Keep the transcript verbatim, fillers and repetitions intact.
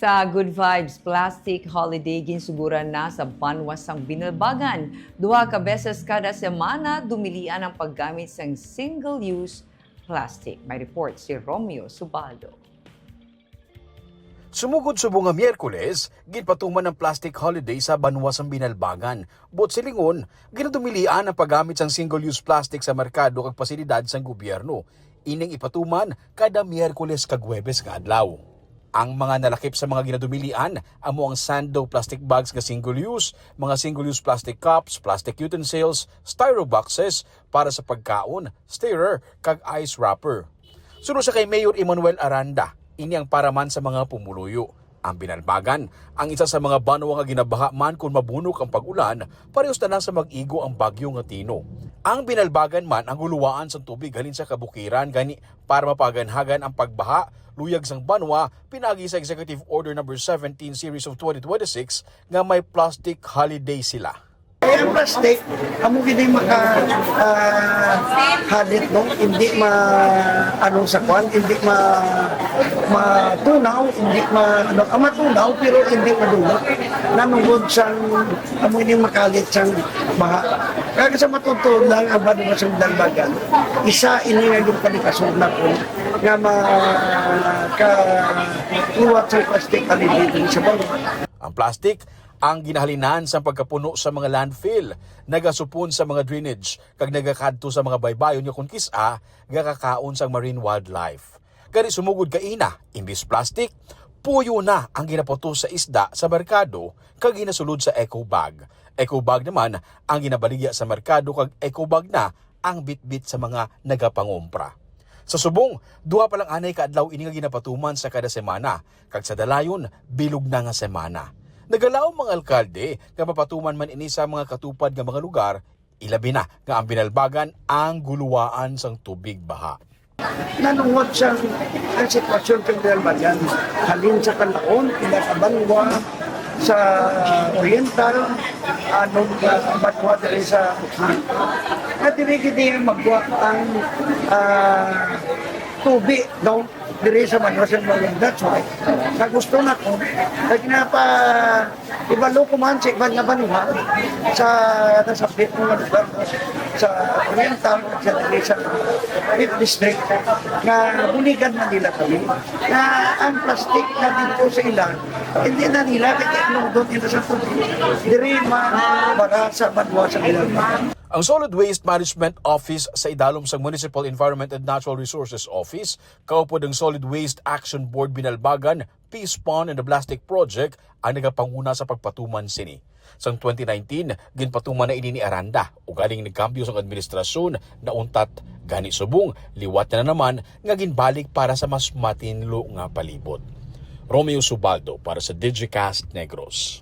Sa Good Vibes Plastic Holiday, ginsuguran na sa banwa sang Binalbagan. Duha ka beses kada semana, dumilian ang paggamit sang single-use plastic. May report si Romeo Subaldo. Sumugod subong nga Miyerkules, ginpatuman ang plastic holiday sa banwa sang Binalbagan. Buot silingon, ginadumilian ang paggamit sang single-use plastic sa merkado kag pasilidad sang gobyerno. Ining ipatuman kada Miyerkules kag Huwebes nga adlaw. Ang mga nalakip sa mga ginadumilian amo ang sando plastic bags nga single-use, mga single-use plastic cups, plastic utensils, styro boxes para sa pagkaon, stirrer, kag ice wrapper. Suno sa kay Mayor Emmanuel Aranda, ini ang para man sa mga pumuluyo. Ang Binalbagan, ang isa sa mga banwa nga ginabaha man kon mabunok ang pag-ulan, parehas na lang sa mag-igo ang bagyo nga Tino. Ang Binalbagan man ang guluwaan sang tubig halin sa kabukiran, gani para mapaganhagan ang pagbaha, luyag sang banwa, pinagi sa Executive Order Number Seventeen Series of twenty twenty-six nga may plastic holiday sila. Kaya ang plastic, amo gid ang maka, ah, halit, no? Hindi ma, ano sa kwan, hindi ma, matunaw, hindi ma, ano, ah, matunaw, pero hindi madulot. Nanungod sang, amo ini makalit sang baha. Kaya sa matutuo lang ang banwa sang Binalbagan, isa ini nga yung palikasog na po nga ma, ka, kuwat sa plastic, halin sa banwa. Ang plastic, ang ginahalinan sang pagkapuno sa mga landfill, nagasupon sa mga drainage, kag nagakadto sa mga baybayon nga kon kis-a gakakaon sang marine wildlife. Gani sumugod kaina, imbis plastic, puyo na ang ginaputos sa isda sa merkado kag ginasulod sa eco bag. Eco bag naman ang ginabaligya sa merkado kag eco bag na ang bitbit sa mga nagapangumpra. Sa subong, duha pa lang anay ka adlaw ini nga ginapatuman sa kada semana, kag sa dalayon, bilog na nga semana. Nagalaom ang alkalde nga mapatuman man ini sa mga katupad nga mga lugar, ilabi na nga ang Binalbagan ang guluwaan sang tubig baha. Nanungod sa ang sitwasyon sa Binalbagan, halin sa Calaon, pila ka banwa, sa Oriental, anong, ah, banwa diri sa Bukid. Nga diri gid ang magwa ang, ah, tubi daw diri sa banwa sa Binalbagan. That's why, sa gusto na ko, kag ginapa-, ibalo ko man sa iban nga banwa, sa nasabit mo nga lugar, sa Oriental, at sa diri sa Fifth District, nga buligan man nila kami, nga ang plastic na dito sa ila, hindi na nila, kaya anong doon nila sa tubig, diri man para sa banwa sa Binalbagan. Ang Solid Waste Management Office sa idalom sang Municipal Environment and Natural Resources Office, kaupod ang Solid Waste Action Board Binalbagan, Peace Pond and the Plastic Project ang nagapanguna sa pagpatuman sini. Sang twenty nineteen, ginpatuman na ini ni Aranda, ugaling nagkambyo sang administrasyon, nauntat. Gani subong, liwat na naman nga ginbalik para sa mas matinlo nga palibot. Romeo Subaldo para sa Digicast Negros.